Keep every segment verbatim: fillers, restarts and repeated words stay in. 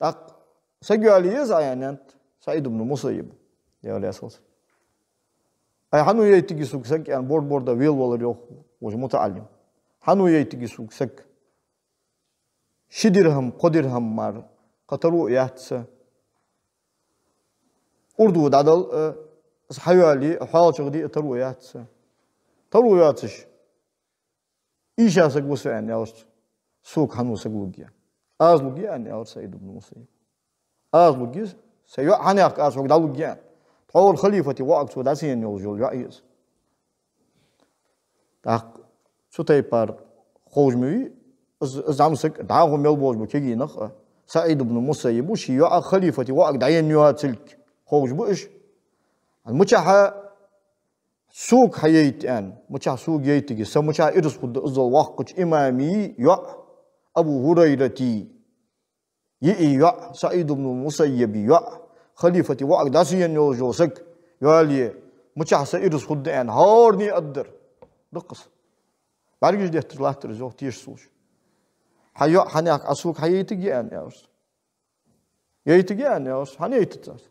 ТӀаккха саг йоалае еза Ӏа, аьннад СаӀид ибн Мусаййиба, Даьла раьза хилва цунна. Ай, хьан яйтаргья сога саг, аьнна, бор-бор даь велавелар, йоах вож мутаӀаллим. Хьан яйтаргья сога саг? Ши дирхӀам, кхо дирхӀам мара кхы таро яц са. Урду дӀадала, э, из хьайоалае, хьоалчагӀа де а таро яц са. Таро йоацаш, ийша саг ва со, аьнна, аьлар цо. Сога хьан саг лургья? Аз лургья, аьнна, аьлар СаӀид ибн Мусаййиба. Аз лургья, са йоӀ хьанехк аз хьога дӀалургья, аьнна. Тхьовра халифата воӀага цо дӀа ца енна йолаш йола йоӀ я из. ТӀаккха цу тайпара ховш ма вий, из, из зӀамсаг, дӀахо мел болаш ба кагий нах а, СаӀид ибн Мусаййиба ший йоӀа халифата воӀага дӀаенна йоацилга ховш ба уж. Мичахьа сога хьаяйта, аьнна, мичахьа сога яйтаргья, са мичахьа ираз хургда иззал воккхача имама йоӀ, Абу ХӀурайрата йиъий йоӀ, СаӀид ибн Мусаййиба йоӀ, халифата воӀага дӀа ца енна йолаш йола саг йоалае, мичахьа са ираз хургда, аьнна, хӀаране аргдар. Даккхас. БӀаргаш детташ латтар из, йоах, тешаш волаш. Хьа йоӀ хьанехк Ӏа сога хьаяйтаргья, аьнна, аьлар цо. Яйтаргья, аьнна, аьлар цо. Хьан яйтац аз?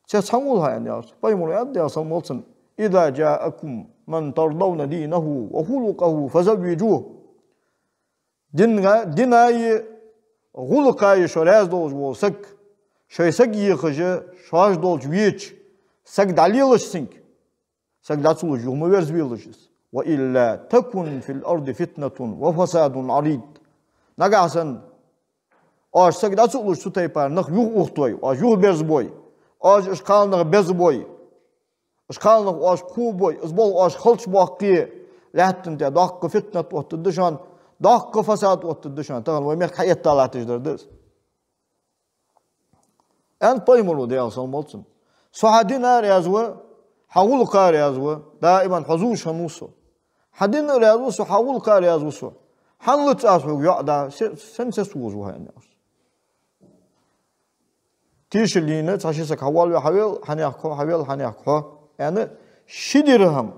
Цец хьан вулха, аьнна, аьлар цо. Пайхамара аьннад, Даьла салам хилда цунна: «إذا جاءكم من ترضون دينه وخلقه فزوجوه». Динга, динаи гӀулакхаи шо раьза долаш вола саг, шоай саг ехаш, шоаш долча веча, саг дӀалелаш цунга. Саг дӀа ца луш, юха ма верзавелаш из. «وإلا تكن في الأرض فتنة وفساد عريض». Нагахьа санна оаш саг дӀа ца луш, цу тайпара нах юхаухтабой, оаш юхаберзабой, оаш уж кхалнах безабой, уж кхалнах оаш кхобой, из болх оаш хилча боаккхе, лаьттан тӀа доккха фитнат оттаргда шоана, доккха фасад оттаргда шоана. Тахан вай мехка хьаэтта латташ дар да из. Аьннад пайхамара, Даьла салам хилда цунна: «Со хьа дина а раьза ва, хьа гӀулакха а раьза ва, даиман хьо зувш хиннав со. Хьа дина а раьза ва со, хьа гӀулакха а раьза ва со. Хьан лац аз хьога йоӀ да, се-, сен сес вожа ва хьо», — аьнна, аьлар цо. Тешал йийна, цхьа ши саг хьавоалаве, хьавел, хьанехк хьо, хьавел, хьанехк хьо, аьнна, ши дирхӀам,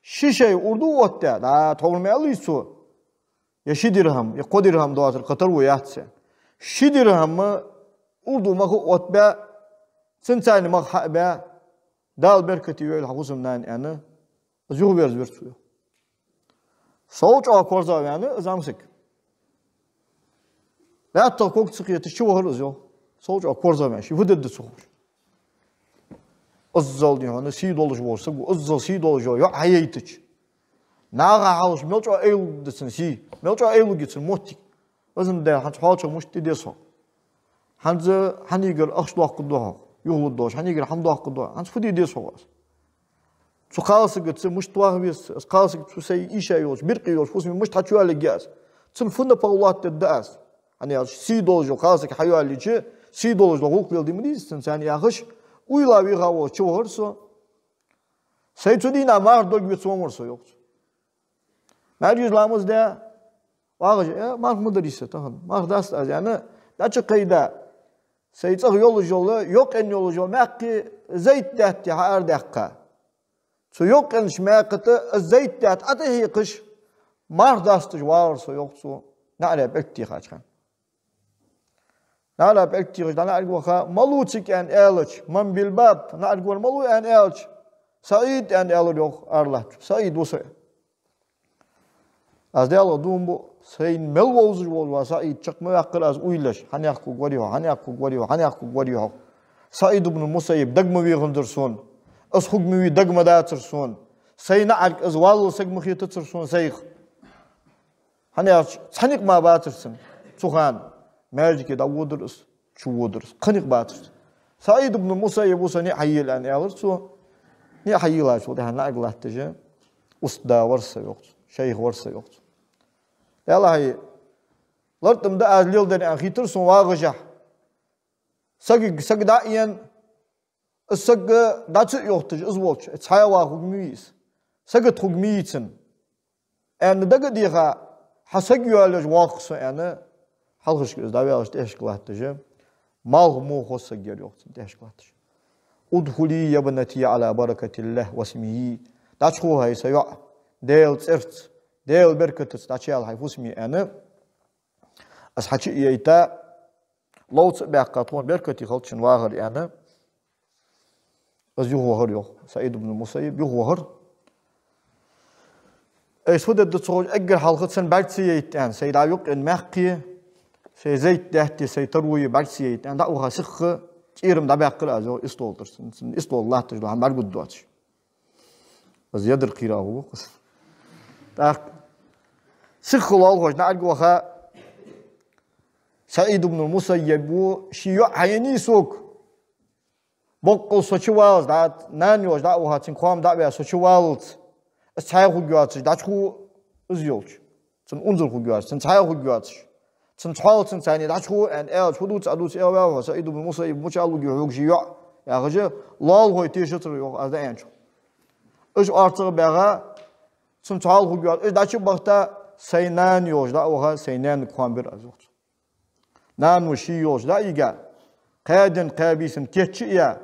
ши шай урду оттадаь, да, тхьовра ма аьллий цо, е ши дирхӀам, е кхо дирхӀам доацар кхы таро яц, аьнна. Ши дирхӀам урду мах а оттабаь, цунца цхьана мах хьа а баь, Дала беркате йойла хьа хӀусамнана, аьнна, из юхаверзавир цо, йоах. Сов чӀоагӀа корзагӀваьнна из зӀамсаг. Лаьттах ког ца кхеташ чувахар из, йоах. Сов чӀоагӀа корзагӀваьнна, ше фу дергда ца ховш. Иззал, дий хьона, сий долаш вола саг ва, иззал сий долаш йола йоӀ хьаяйтача, наха хьалхашка мел чӀоагӀа айлургда цун сий, мел чӀоагӀа айлургья цун моттиг. Везан Даьла, хӀанз хьоалчагӀа мишта де деза хьога? ХӀанз хьанагара ахча доаккхаргда хьога, юхалургдолаш, хьанагара хӀама доаккхаргда хьога. ХӀанз фу де деза хьога аз? Цу кхалсагаца мишта ваха веза со? Из кхалсаг цу сай ийша йолча, биркъе йолча фусаме мишта хьачуялларгья аз? Цунна фу напагӀа лоаттадергда аз? ХӀана аьлча, сий долаш йола кхалсаг хьайоалаеча, сий долаш дола гӀулакх леладе ма дезий цунца, хӀана яхаш, уйла виха волаш чувахар со. Сай цу дийнахьа марха дог вицвенвар со, йоах цо. МаьркӀажа ламаз даь, вагӀаш, э, марха ма дарий са тахан, марха дац аз, аьнна, дӀачукхайдаь, сай цӀагӀа йолаш йола, йокъаенна йолаш йола маькх зайтдаьтта хьаарадаьккха. Цу йокъаеннача маькха тӀа из зайтдаьтта ӀотӀахьекхаш, марха дасташ вагӀар со, йоах цо, наӀара пӀелг техача хана. НаӀара пӀелг техаш дӀа наӀарга ваха, малув цига аьнна аьлча, «من بالباب», наӀарга вар малув аьнна аьлча, «СаӀид», аьнна аьлар, йоах, ара латтачо. «СаӀид ва со». Аз Даьлах дув буъ, сайна мел вовзаш вола ва СаӀид чакх ма ваьккхар аз уйлаш, хьанехк хургварий хьо, хьанехк хургварий хьо, хьанехк хургварий хьо. СаӀид ибн Мусаййиб дага ма веханзар сона, из хург ма вий дага ма дацар сона. Сай наӀарга из валлал саг ма хетацар сона сайх. ХӀана аьлча, цхьа никъ мара бацар цун цу хана. Маьждиге дӀаводар из, чуводар из. Кхы никъ бацар цун. «СаӀид ибн Мусаййиб ва со, ниӀ хьайийлла», аьнна аьлар цо. НиӀ хьайийллачул тӀехьагӀа наӀарга латташ: «Устаз вар са, — йоах цо, — шайх вар са», — йоах цо. «Ялахьи, лартӀам да аз леладер», аьнна хийтар сона вагӀашехь. Сагага саг дӀа а енна, из саг дӀа ца а йохийташ, из волча, цхьа а ваха хург ма вий из. Сагота хург ма йий цун, аьнна, дага а деха, хьа саг йоалаеш воагӀа со, аьнна, хьалхашка из дӀаваьлча тӀехьашка латташ, малх мо хоза саг яр, йоах цунна, тӀехьашка латташ. «ادخلي يا ابنتي على بركة الله واسمه». ДӀачугӀо, хӀай са йоӀ, Даьла цӀерца, Даьла беркатаца дӀачуяла хьай фусаме, аьнна, из хьачу а яйта, ловца а баьккха, тхона беркате хилда шун вахар, аьнна, из юхавахар, йоах, СаӀид ибн Мусаййиб юхавахар. Айса фу дергда ца ховш, эггара хьалха цунна бӀарг ца яйта, аьнна, сай дӀа юкъе ма яьккхе, сай зайтта даьтте, сай таро е бӀарг ца яйта, аьнна, дӀа а ваха, сиха кӀерам дӀабаьккхар аз, йоах, истола тӀара. Цун, цун истола латташ дола хӀама бӀаргагургдоацаш. Из ядра кхера гӀо ва-кх из. ТӀаккха сиха лоалахошка наӀарга ваха, СаӀид ибн Мусаййиба: «Ший йоӀ хьаеннай сога. Боккъал со чу валлалца, дӀа, нана йолаш дӀа а ваха, цун кхоам дӀа а ваь, со чу валлалца, аз цхьаь хургйоацаш, дӀачуху из йолча, цун унзара хургйоацаш, цун цхьаь хургйоацаш, цун цхьоалацанца цхьана дӀачуху», аьнна аьлча, «Фу дувц, Ӏа дувц, аьла ваьв хьо, СаӀид ибн Мусаййиб, мича аьлларгья хьога ший йоӀ?» яхаш, лоалахой тешацар, йоах, аз дӀааьнначох. Уж орцагӀа баьгӀа, цун цхьоала хургйоацаш, уж дӀачу а бахийта, сай нана йолаш дӀа а ваха, сай наьнага кхоам бир аз, йоах цо. Нано ший йолаш дӀа а йига, кхаь ден, кхаь бийсан кийча а яь,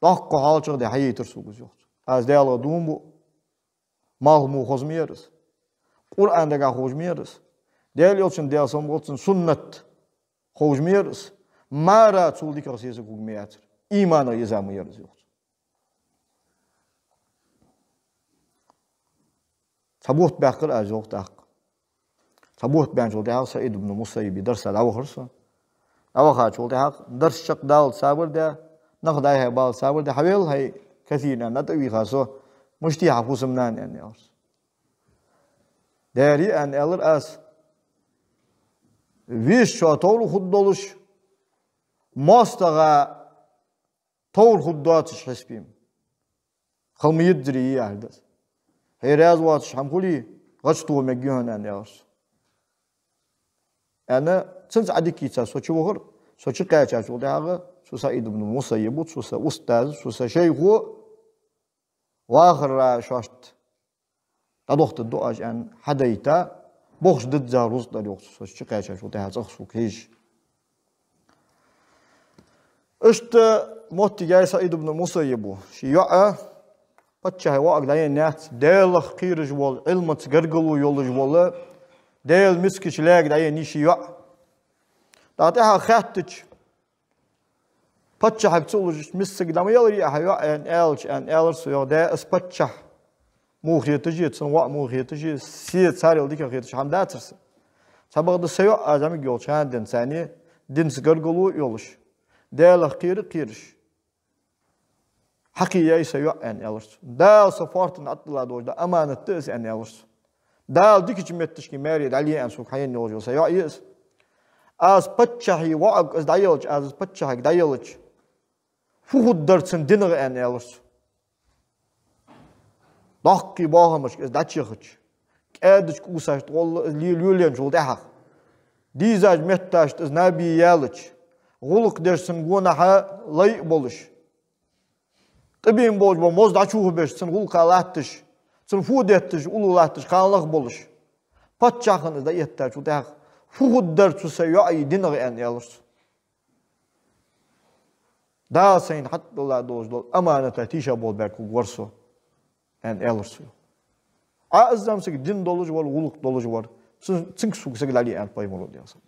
доккха хьоалчагӀа де хьаяйтар сога из, йоах цо. Аз Даьлах дув буъ, малх мо хоза ма яр из. Къуръан дагахь ховш ма яр из. Даьла Элчан, Даьла салам хилда цунна, суннат ховш ма яр из. Мара цул дикагӀа сесаг хург ма яцар. Иманах еза ма яр из, йоах цо. Цхьа бутт баьккхар аз, йоах, тӀаккха. Цхьа бутт баьнначул тӀехьагӀа СаӀид ибн Мусаййиба дарса дӀавахар со. ДӀавахачул тӀехьагӀа дарс чакхдаллалца сабар даь, нах дӀа-хьа баллалца сабар даь, хьавел хьай Касир, аьнна, тӀавийха со, мишта я хьа фусам-нана, аьнна, аьлар цо. Дера, аьнна, аьлар аз. Вешийчоа товр хургдолаш, моастагӀа товр хургдоацаш хьисап ма хила ма йиззара я, аьлар аз. Хье раьза воацаш хӀама хуле, гӀа чу тоха мегаргья хьона, аьнна, аьлар цо. Аьнна, цунца Ӏадика йийца со чувахар, со чукхаьчачул тӀехьагӀа цу СаӀид ибн Мусаййиба, цу са устаза, цу са шайхо вахара шоашта дӀадохийтаргда оаш, аьнна, хьадайта, бохаш дизза рузкъа дар, йоах цо, со чукхаьчачул тӀехьагӀа цӀагӀа сога хьежаш. Иштта моттиг яьй СаӀид ибн Мусаййиба. Ший йоӀ паччахьа воӀага дӀаеннаяц, Даьлах кхераш вола, Ӏилманца гаргало йолаш вола, Даьла мискача лаьга дӀаеннай ший йоӀ. ТӀаккха тӀехьа хаьттача, паччахьага ца луш, миска саг дӀа ма яларий хьа йоӀ, аьнна аьлча, аьнна, аьлар цо, йоах: «Даь, из паччахь муха хеташ я, цун воӀ муха хеташ я, се царел дикагӀа хеташ хӀама дацар са. Цхьабакъда са йоӀ, аз зӀамига йолча хана денз царна динца гаргало йолаш, Даьлах кхера а кхераш, хьакхе яьй са йоӀ», аьнна, аьлар цо. «Дала са фоартан тӀа Ӏотилла долаш да, аманат да из», аьнна, аьлар цо. «Дала дикача метташка маьре дӀале аьнна сога хьаенна йолаш йола са йоӀ я из. Аз паччахьа воӀага из дӀаелча, аз из паччахьага дӀаелча, фу хургдар цун динагӀа», аьнна, аьлар цо. Доккхий боахамашка из дӀачуяхача, кӀаьдача кӀувсашта гӀолла из лела йолаенначул тӀехьагӀа, дийзача метташта из наб е яьлча, гӀулакх деш цун гонахьа лай а болаш, тӀабена болаш бола моз дӀачувахабеш цун гӀулакха латташ, цун фу детташ, уллув латташ кхалнах болаш, паччахьа из дӀаэттачул тӀехьагӀа, фу хургдар цу са йоӀа динагӀа, аьнна, аьлар цо. «Дала сайна хьатӀадилла долаш дола аманата тийша болабаьрг хургвар со», аьнна, аьлар цо. Ӏа из зӀамсаг дин долаш вар, гӀулакх долаш вар, цун, цунга сога саг дӀале аьннад пайхамаро, Даьла салам.